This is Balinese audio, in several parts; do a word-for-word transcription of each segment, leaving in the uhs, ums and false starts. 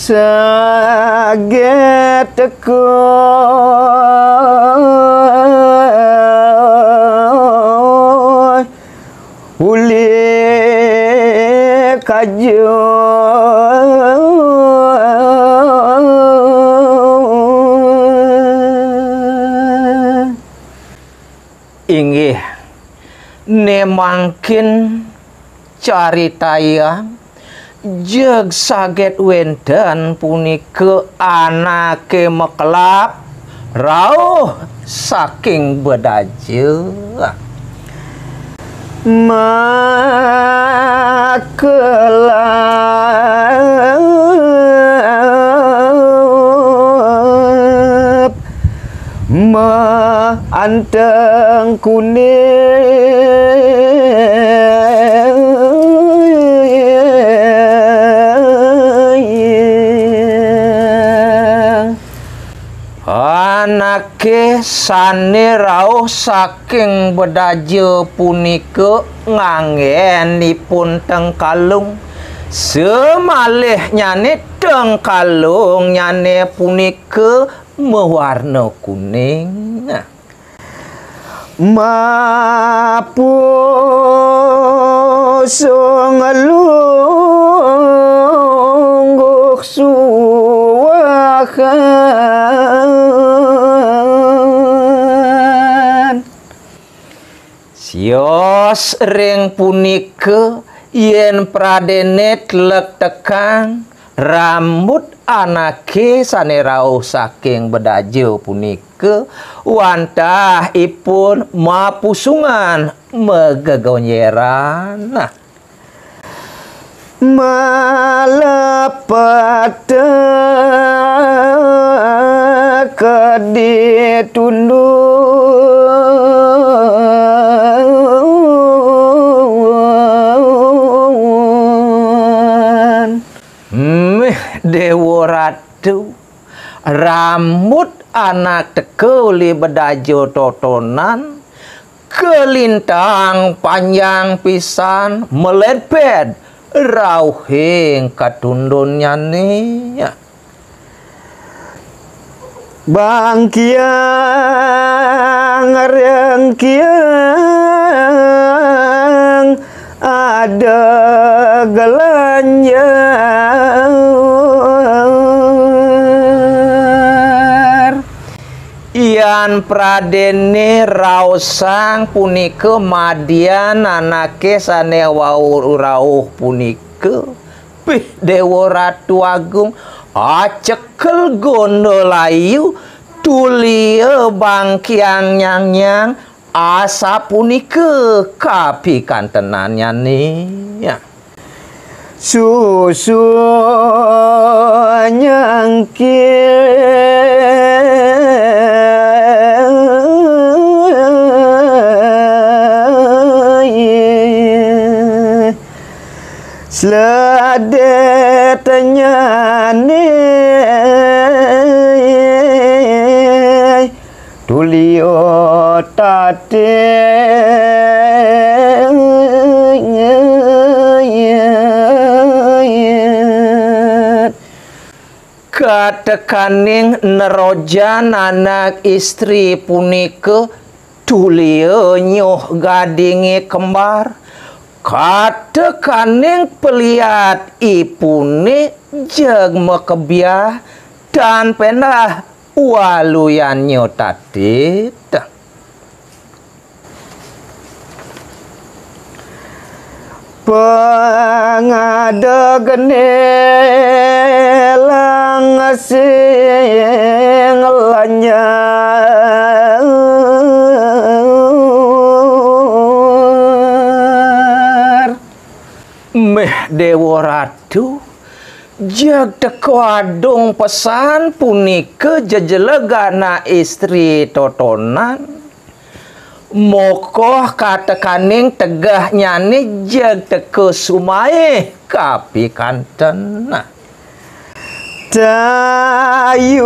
Saget teka uli kaja. Inggih, ne mangkin caritayang jeg saget wenten punika anake makelap rauh saking bedaja. Makelap ma anteng kuning. Anake sane rauh saking bedaja punika nganggenipun tengkalung, semalihnyane tengkalungnyane punika mawarna kuning. Mapusung lungguh suwahan. Sios ring punika, yen pradene tlektekang rambut anake sane rauh saking bedaja punika, wantah ipun mapusungan magegonjeran. Nah. Malepet kedi tundun. Mih, Dewa Ratu, rambut anak teka uli bedaja totonan, kalintang panjang pisan, malepet rauhing katundunnyane. Bangkiang rengkiang ada gelanjar. Yan pradene raosang punika madian anake sane wau rauh punika. Pih, Dewa Ratu Agung, acekel gondolayu, tulia bangkiang nyangnyang, asapunika kapikantenannyane. Susu nyangkir. Sledetnyane tulio tatit. Katekaning nerojan anak istri punika tulia nyuh gadinge kembar. Katekaning peliat ipune jeg makebiah tan pendah waluyannya tatit. Pangadegene lang sing lanyar. Meh Dewa Ratu, jeg teka adung pesan punika jejeleg anak istri totonan. Mokoh katekaning tegehnyane jeg teka sumaih kapikanten. Tayungane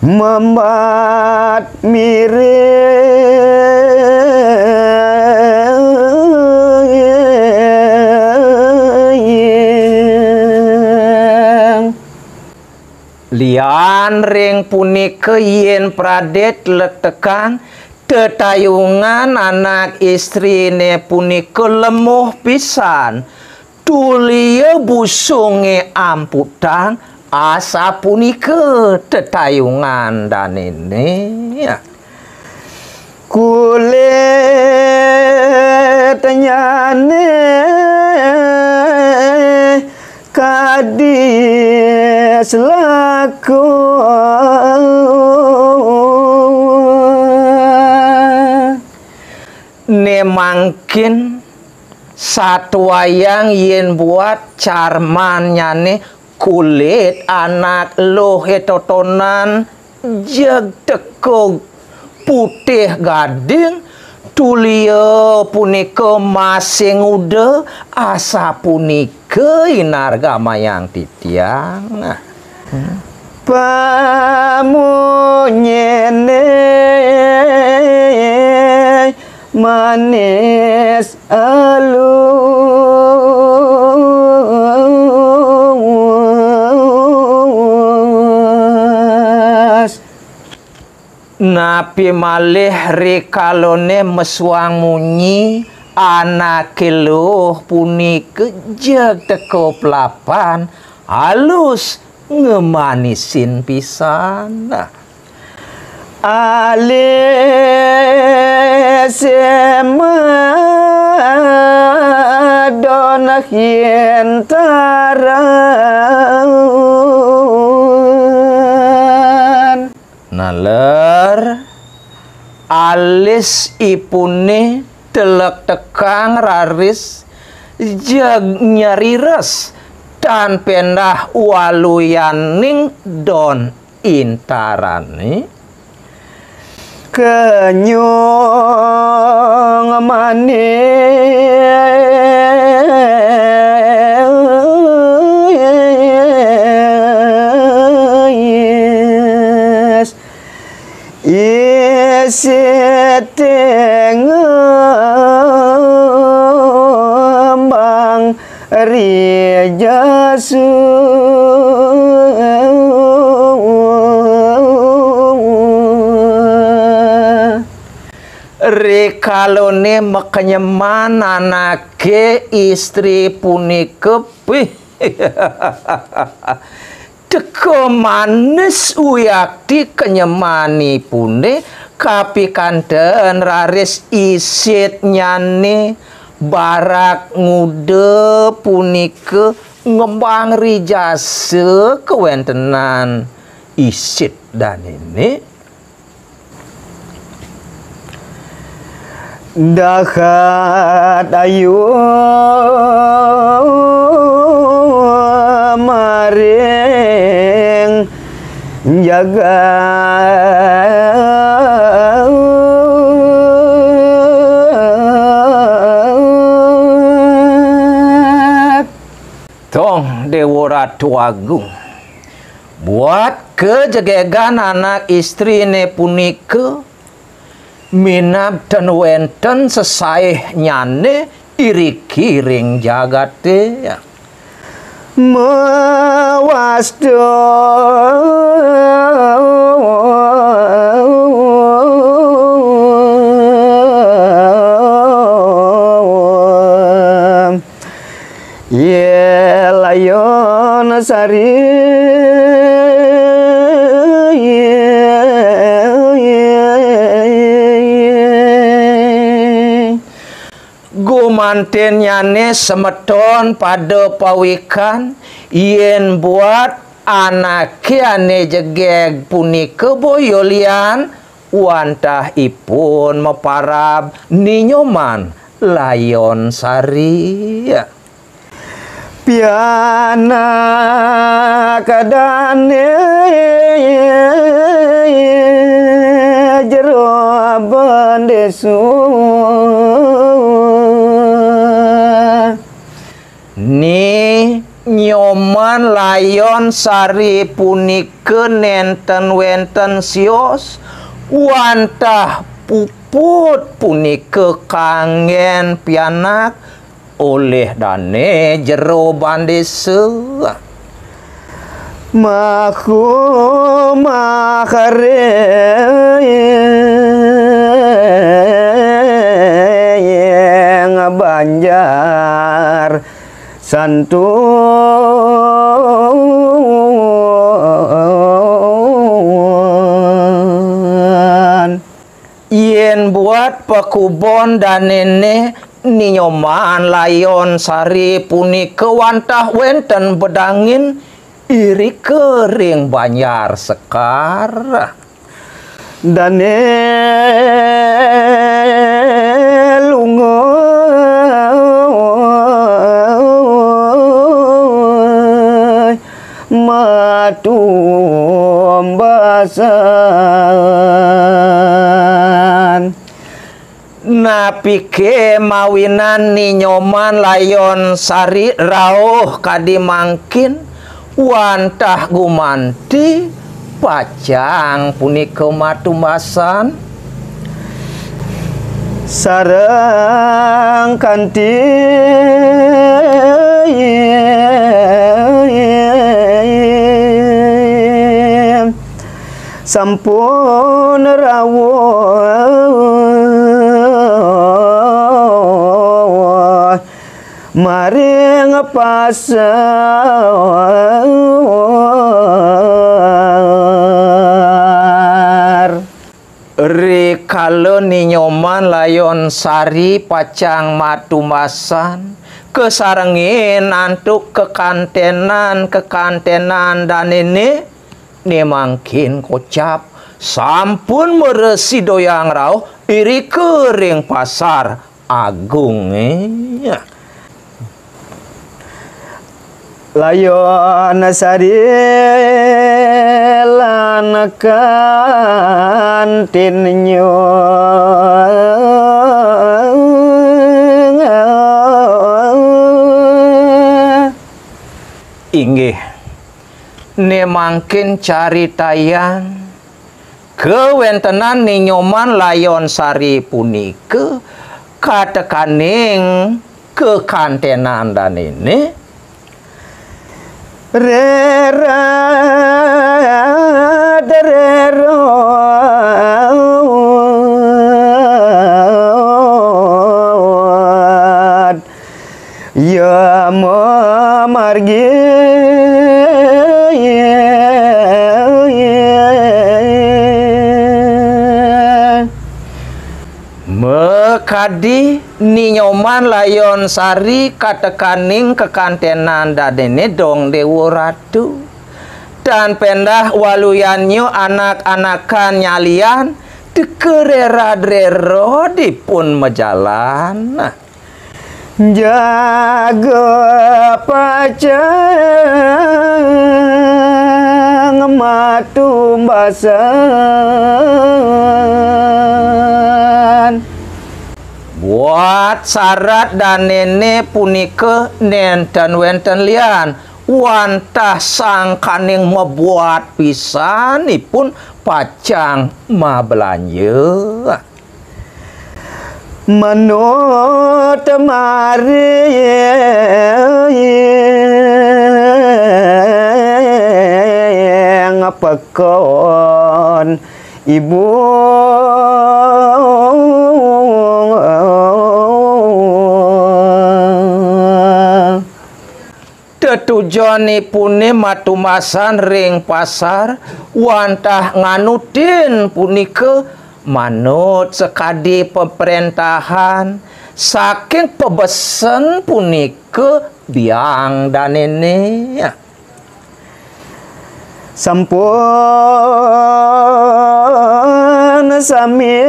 membat mirip Lian ring punika, yen pradé tlektén tetayungan anak istrine punika lemuh pisan, tulia busunge amputang, asapunika tetayungan danene. Kulitnyane kadi selaku. Ne mangkin satuayang yen buat carmannyane kulit anak luhe totonan jeg teka putih gading, tulia punika masih nguda, asapunika inargamayang titiang. Pamunyene manis alus. Napi malih rikalane mesuang munyi, anake luh punika jeg teka pelapan, alus ngemanisin pisan. Alis madon hintaran. Naler alis ipune telek tekang raris jeg nyarires tan pendah waluyaning don intarane. Kenyung manis isit ngembang rijasu. Rikalane makenyeman anake istri punika, pih, teka manis wiakti kenyemanipune, kapikanten raris isitnyane barak nguda punika ngembang rijasa kawentenan isit danene. Dahat ayu maring jagat. Tong Dewa Ratu Agung, buat kajegegan anak istrine punika, minab ten wenten sesaihnyane iriki ring jagate. Mawasta Yelayon Sari. Gumantennyane semeton pada pawikan, yen buat anake ane jegeg punika boya lian wantah ipun maparab Ni Nyoman Layon Sari. Pianak dane jero bendesa. Ni Nyoman Layon Sari punika nenten wenten sios wantah puput punika kanggen pianak olih dane jero bandesa. Mahu maharing banjar santun. Yén buat pakubon danéné Ni Nyoman Layon Sari punika wantah wénten bedangin irika ring Banjar Sekar. Dané lunguh matumbasan. Napiké mawinan Ni Nyoman Layon Sari rauh kadi mangkin, wantah gumanti pacang punika matumbasan? Sareng kanti sampun rauh maring pasar. Rikala Ni Nyoman Layon Sari pacang matumbasan, kasarengin antuk kekantenan-kekantenan danéné, né mangkin kocap sampun mrasidayang rauh irika ring pasar agungé. Layon Sari lan kantinnyo. Inggih, né mangkin caritayang kawéntenan Ni Nyoman Layon Sari punika katekaning kekantenan danéné. Rerad, rerod, ya mamargi. Makadi Ni Nyoman Layon Sari katekaning kekantenan danéné dong Déwa Ratu. Tan péndah waluyannya anak-anakan nyalian, teka rerad-rerod ipun majalan. Jaga pacang matumbasan. Buat sarat danéné punika nénten wénten lian, wantah sangkaning mabuat pisan ipun pacang mablanja. Manut maring pekon ibu. Tetujonipuné matumbasan ring pasar wantah nganutin punika manut sakadi pepréntahan saking pabesen punika biang danéné. Sampun sami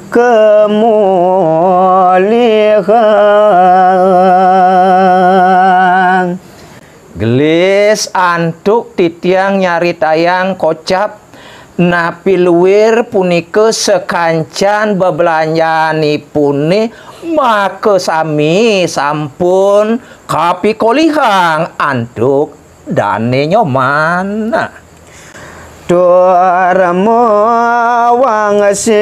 kamulihan. Gelis antuk titiang nyaritayang kocap napi luir punika sakancan beblanjanipuné makasami sampun kapikolihang antuk Dané Nyoman. Tur mawangsi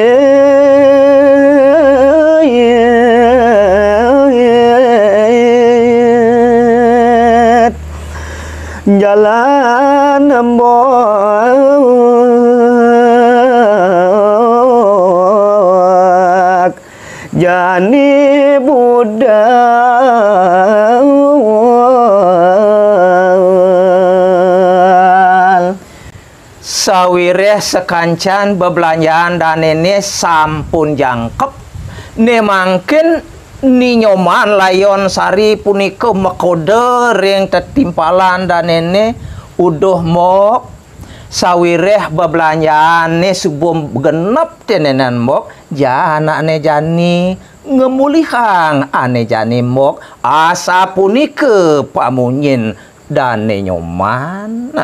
Jalan Mbok jani budal. Sawiréh sakancan bebelanjaan danéné sampun jangkep, né mangkin Ni Nyoman Layon Sari punika makoda ring tetimpalan danéné, "Uduh, Mbok, sawiréh bebelanjaané suba genep tenenan, Mbok, ja anakné jani ngemulihang ané jani, Mbok." Asapunika pamunyin Dané Nyoman.